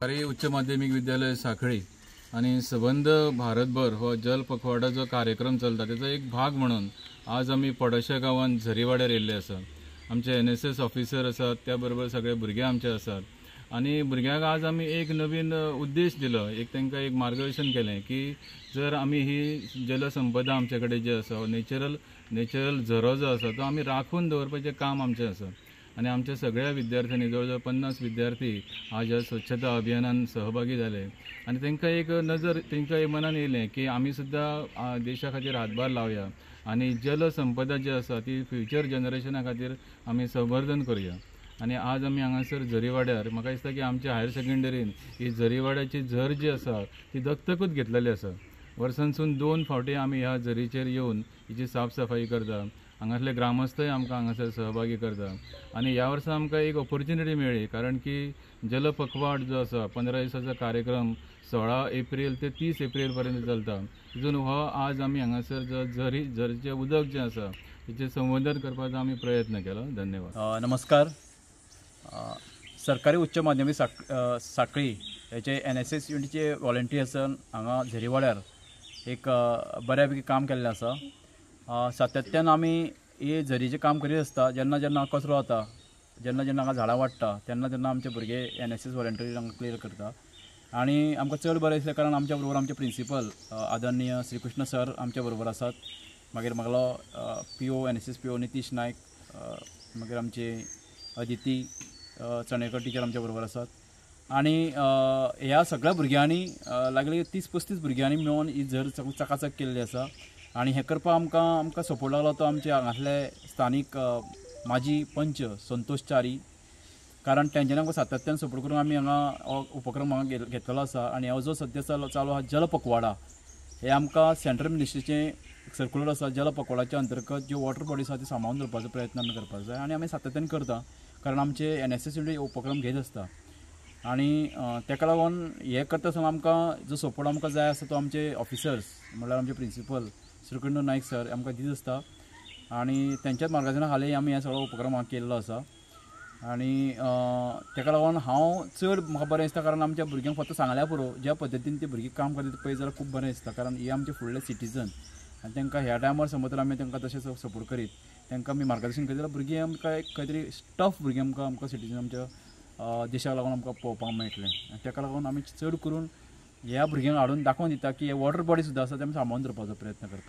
सरकारी उच्च माध्यमीक विद्यालय सांखळी आनी सबंद भारतभर हो जल पखवाडा जो कार्यक्रम चलता तेचो एक भाग म्हणून आज आमी पडोशा गांवांत झरीवाड्यार येयल्ले आसा. आमचे NSS officer आसात, त्या बरोबर सगळे भुरगे आमचे आसात आनी भुरग्यांक आज आमी एक नवीन उद्देश दिलो, एक तांकां एक मार्गदर्शन केलें की जर आमी ही जलसंपदा आमचे कडेन जी आसा, नॅचरल झरो जो आसा तो आमी राखून दवरपाचें काम आमचें आसा. आनी आमच्या सगळ्या विद्यार्थ्यांनी जवळ जवळ 50 विद्यार्थी आज ह्या स्वच्छता अभियानान सहभागी जाले आनी तांकां एक नजर, तांकां एक मनान येयलें की आमी सुद्दां देशा खातीर हातभार लावया आनी जलसंपदा जी आसा ती फ्युचर जनरेशना खातीर आमी संवर्धन करुया. आनी आज आमी हांगासर झरीवाड्यार म्हाका दिसता की आमच्या हायर सेकंडरीन ही झरीवाड्याची झर जी आसा ती दत्तकूच घेतलेली आसा. वर्सांसून 2 फावटी आमी ह्या झरीचेर येवन हिची साफ सफाई करता, हांगासले ग्रामस्थय आमकां हांगासर सहभागी करता. आनी ह्या वर्सा आमकां एक ऑपॉर्च्युनिटी मेळ्ळी, कारण की जल पखवाड जो आसा 15 दिसाचो कार्यक्रम 16 एप्रील ते 30 एप्रील पर्यंत चलता. तितून हो आज आमी हांगासर जो झरीचें उदक जें आसा तेचें संवर्धन करपाचो आमी प्रयत्न केलो. धन्यवाद. नमस्कार. सरकारी उच्च माध्यमीक सांखळी हेचे NSS युनिटीचे व्हॉलंटियर्सान हांगा झरीवाड्यार एक बऱ्यापैकी काम केल्लें आसा. सातत्यान आमी हे झरीचें काम करीत आसता. जेन्ना जेन्ना कचरो जाता, जेन्ना जेन्ना हांगा झाडां वाडटा, तेन्ना तेन्ना आमचे भुरगे NSS volunteer हांगा क्लियर करता. आनी आमकां चड बरें दिसलें कारण आमच्या बरोबर आमचे प्रिंसिपल आदरणीय श्रीकृष्ण सर आमच्या बरोबर आसात, मागीर म्हागलो PO NSS PO Nitish Naik, मागीर आमचे अदिती चणेकर टिचर आमच्या बरोबर आसात. आनी ह्या सगळ्या भुरग्यांनी लागले 30-35 भुरग्यांनी मेळून ही झर चकाचक केल्ली आसा. आनी हें करपाक आमकां सपोर्ट लागलो तो आमचे हांगासले स्थानीक माजी पंच संतोष च्यारी, कारण तेंच्यांनी आमकां सातत्यान सपोर्ट करून आमी हांगा हो उपक्रम हांगा घेतलेलो आसा. आनी हो जो सद्या चालू आहा जल पखवाडा, हे आमकां सेंट्रल मिनिस्ट्रीचें सर्कुलर आसा. जल पखवाडाच्या अंतर्गत ज्यो वॉटर बॉडीज आसा त्यो सांबाळून दवरपाचो प्रयत्न आमी करपाक जाय आनी आमी सातत्यान करता, कारण आमचे NSS unit उपक्रम घेत आसता. आनी तेका लागून हें करता आसतना आमकां जो सपोर्ट आमकां जाय आसा तो आमचे ऑफिसर्स म्हणल्यार आमचे प्रिंसिपल श्रीकृष्ण नायक सर आमकां दीत आसता आनी तेंच्याच मार्गदर्शना खाली आमी हे सगळो उपक्रम हांगा केल्लो आसा. आनी तेका लागून हांव चड म्हाका बरें दिसता, कारण आमच्या भुरग्यांक फक्त सांगल्यार पुरो, ज्या पद्दतीन ती भुरगीं काम करता पळयत जाल्यार खूब बरें दिसता, कारण हे आमचे फुडले सिटीजन आनी तांकां ह्या टायमार समज तर आमी तांकां तशें सपोर्ट करीत तांकां आमी मार्गदर्शन करीत जाल्यार भुरगीं आमकां एक खंय तरी टफ भुरगीं आमकां सिटीजन आमच्या देशाक लागून आमकां पळोवपाक मेळटलें. आनी ताका लागून आमी चड करून ह्या भुरग्यांक हाडून दाखोवन दिता की हे वॉटर बॉडी सुद्दां आसा ते आमी सांबाळून दवरपाचो प्रयत्न करता.